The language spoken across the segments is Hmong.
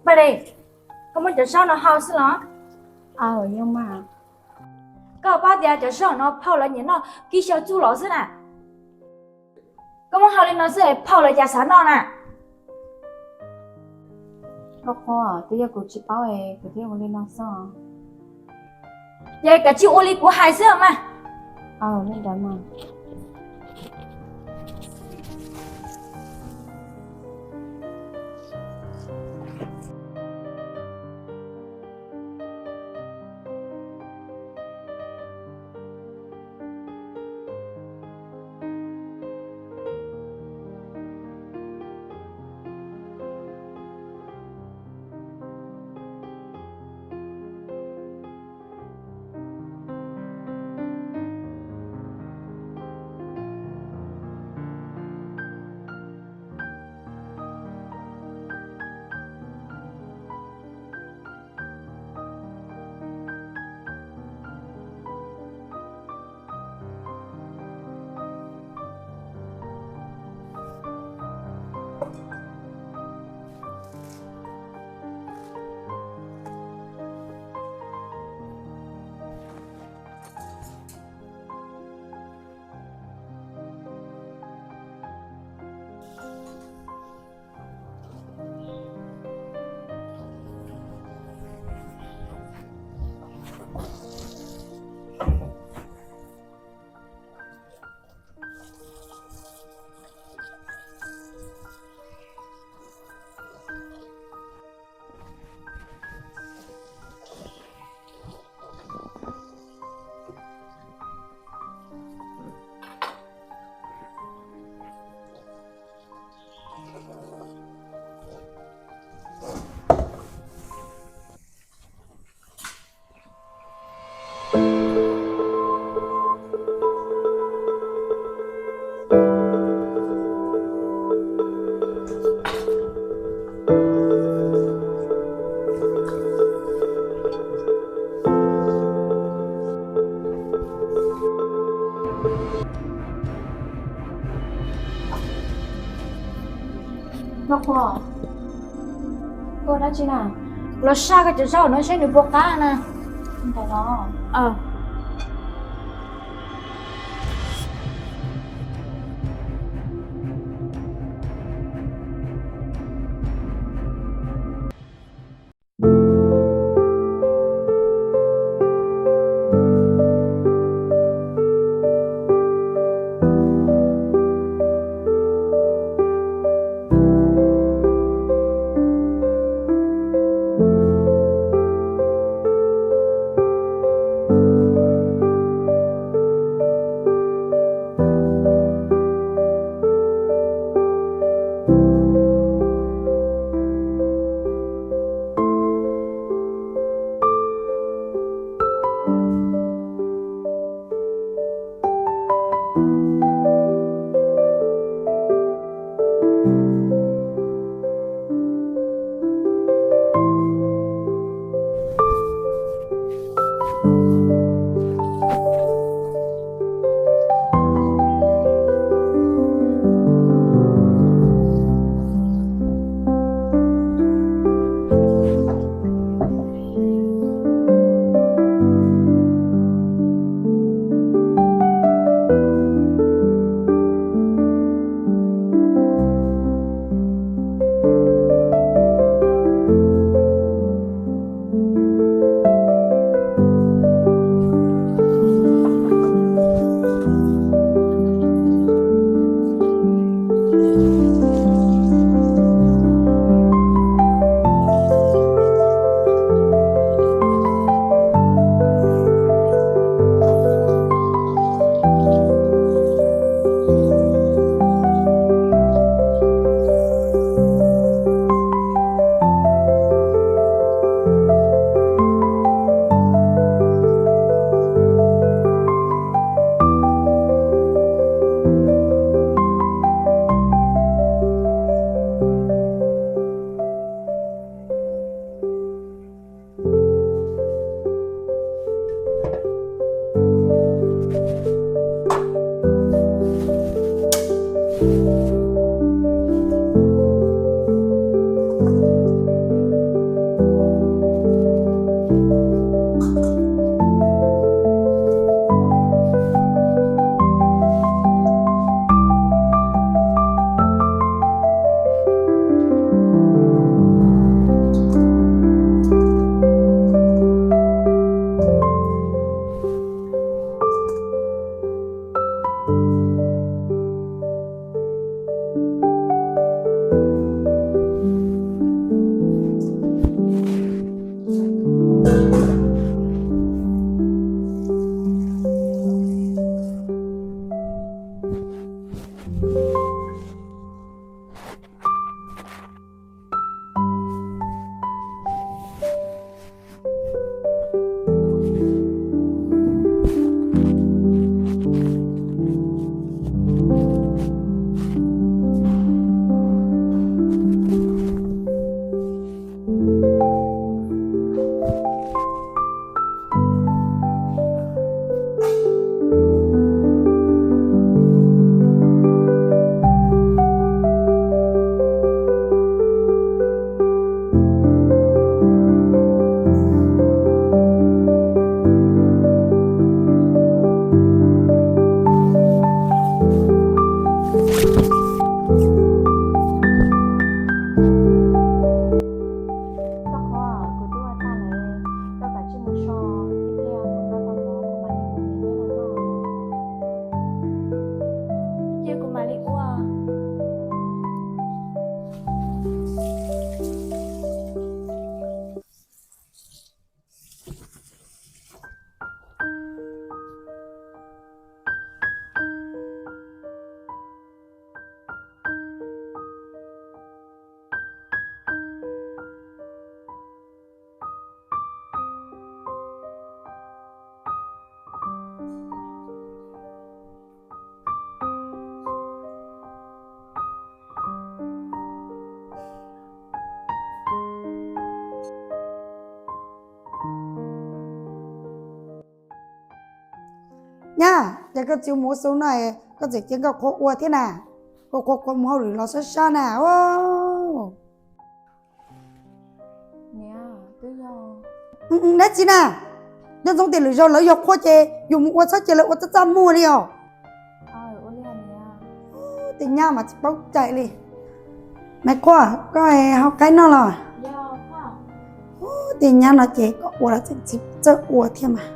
Maj Li, koj muab cov zaub no hau xwb los? Aw, yog mas. Koj paub tias cov zaub no phauj lawv nyiam noj kib xyaw txuj lom xwb na. Koj muab hau li no xwb es phauj lawv cas xav noj na? Koj qhuas, twb yog kuv tsis paub es kuv thiaj ua li no xwb. Ces kav tsij ua li kuv hais xwb mas. Aw, li ntawd mas. Koj qhuas, koj ua dab tsi na? Los saj koj cov zaub no seb nws puas qab na. Ntawd los. Koj qhov kuv twb ua tag lawm, koj kav tsij mus so ib pliag kuv noj tau mov kuv mam li mus noj. Cia kuv mam li ua. Nyab, ces koj txiv mus ua xu no, koj tseem cia nkauj qhua ua thiab na. Nkauj qhua qhua mus hauj lwm los sab sab na. Dab tsi na? Nyob ntxoov tias lwm zaus lawv yog qhua ces yus mus ua txhob cia lawv ua txaj txaj muag li os. Tej nyab mas tsis paub cai li. Maiv Qhua, koj hau qaib noj los? Tej nyab no ces koj ua los tseem tsis txawj ua thiab mas.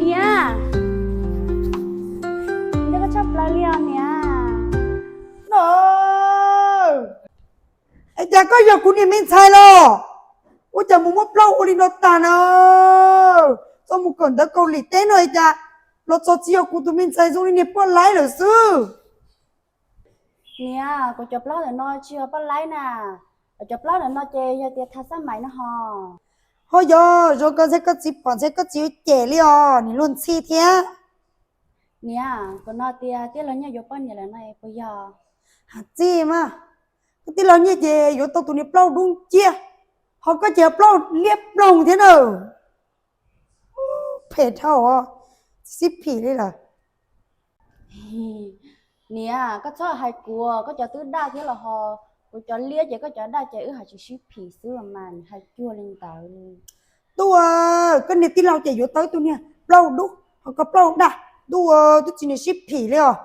Niam, nyob koj tshaj plaws li os niam. No, es cas koj yog kuv niag me ntxhais los? Ua cas mus muab plaub ua li no tag na? Txoj mus kawm ntawv Kaus Lim teb no es cas los txog tsis yog kuv tus me ntxhais, zoo li niag poj laib lawm xwb. Niam, kuv cov plaub ntawm no tsis yog poj laib na. Kuv cov plaub ntawm no ces yog tias thaj xab mais no ho. Ho yog, zoo koj ntxhais koj txiv pom ntxhais koj txiv cem li os, nim luag ntxhi thiab. Niam, kuv no tias tij laug Nyiaj yuav poj niam lawm no puas yog? Hais txij mas, koj tij laug Nyiaj ces yuav tau tus niag plaub dub nciab, ho koj ces plaub liab ploog thiab na. Phem dhau, tsis sib phim li lawm. Niam, koj txhob hais kuv, koj cov twb daj thiab los ho, kuv cov liab ces koj cov daj ces wb hais tsis sib phim xwb mas hais cuag li ntawd. Tub, koj niag tij laug ces yuav tau tus niag plaub dub, ho koj plaub daj. Tub, twb tsis niag sib phim li os.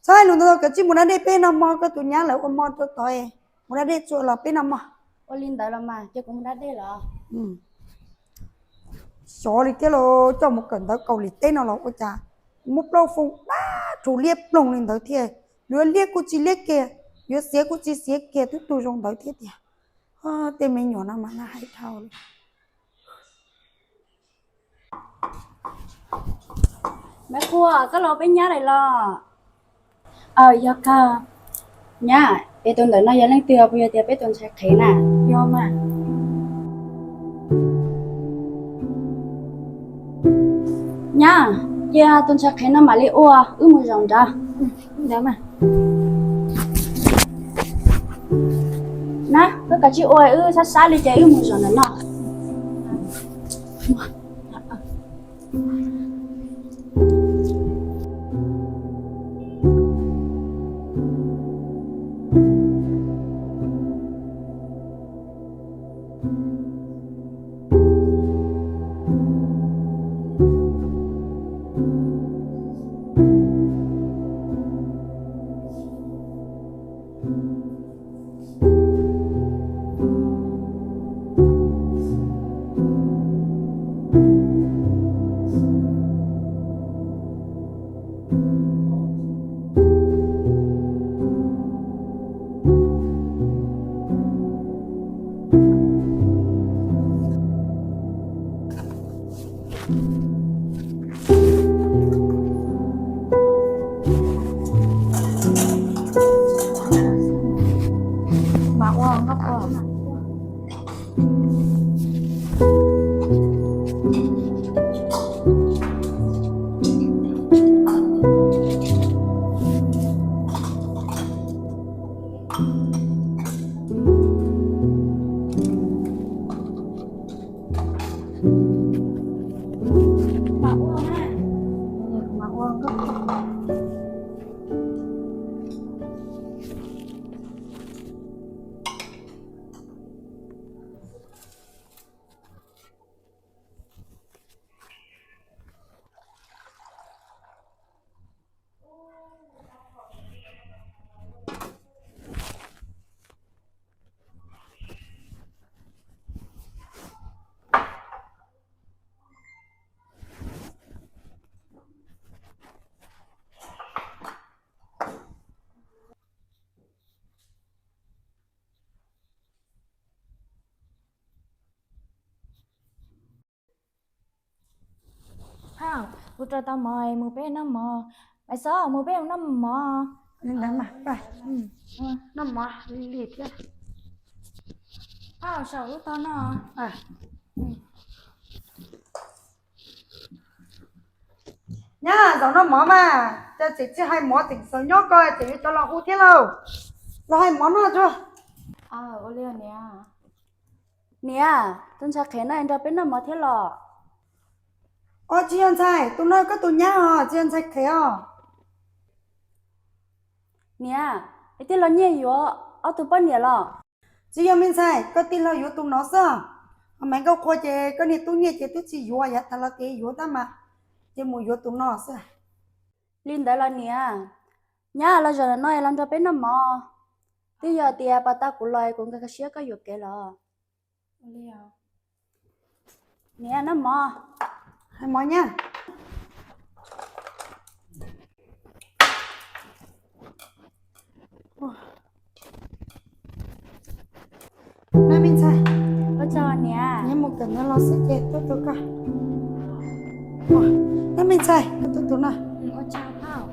Txhob hais lus ntau, kav tsij mus da dej peb noj mov, koj tus nyab lawv ua mov rau tod, mus da dej tsuas los peb noj mov. Ua li ntawd los mas ces kuv mus da dej lawm. Xyov li thiab los coj mus kawm ntawv Kaus Lim teb no los ua cas muab plaub foo daj rhuv liab ploog li ntawd thiab. Yuav liab kuj tsis liab kiag, yuav xiav kuj tsis xiav kiag, twb tu zoo ntawd thiab tiag. Tej me nyuam no mas na hais dhau li. Maiv Qhua, koj los peb nyab lawm los? Aw, yog kawg. Nyab, es tus ntawm no yog leej twg, puas yog tias peb tus ntxhais qhev na? Yog mas. Nyab, cia tus ntxhais qhev no mam li ua, wb mus zaum nrad. Ntawd mas. Na, koj kav tsij ua, wb sab sab li ces wb mus zaum ntawm no. Phauj, kuv rau tau mov mus peb noj mov. Maiv Xob, mus peb mus noj mov. Noj mov li li thiab. Phauj, saum lub tog no. Nyab, zaum noj mov mas, cas tseem tsis hais mov tseem xav nyob ko, tseem yuav cov los hu thiab lauj. Los hais mov noj tsuag. Niam, tus ntxhais Qhev no nrog peb noj mov thiab los? Os, tsis yog ntxhais, tus no koj tus nyab os, tsis yog ntxhais Qhev os. Niam, es tij laug Nyiaj yuav ob tug poj niam los? Tsis yog me ntxhais, koj tij laug yuav tus no xwb. Ho Maiv Nkauj Qhua ces koj niag tub Nyiaj ces twb tsis yuav, yav tas los tias yuav tab mas, ces mus yuav tus no xwb. Li ntawd los niam, nyab los zaum no los nrog peb noj mov. Twb yog tias pas tau kuv los kuv nkag siab koj yuam kev los. Niam, noj mov. Hais mov nyab. Noj me ntxhais. Ua tsaug niam. Neb mus kawm ntawv los xwb ces tuaj tus koj. Noj me ntxhais, koj tuaj tus no. Ua tsaug phauj.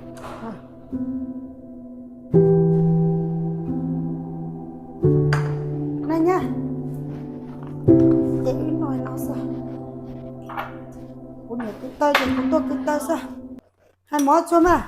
Noj nyab. Ces wb noj no xwb. Kuv niam kwv taw ces kuv tuaj kwv taw xwb. Hais mov tsuag mas.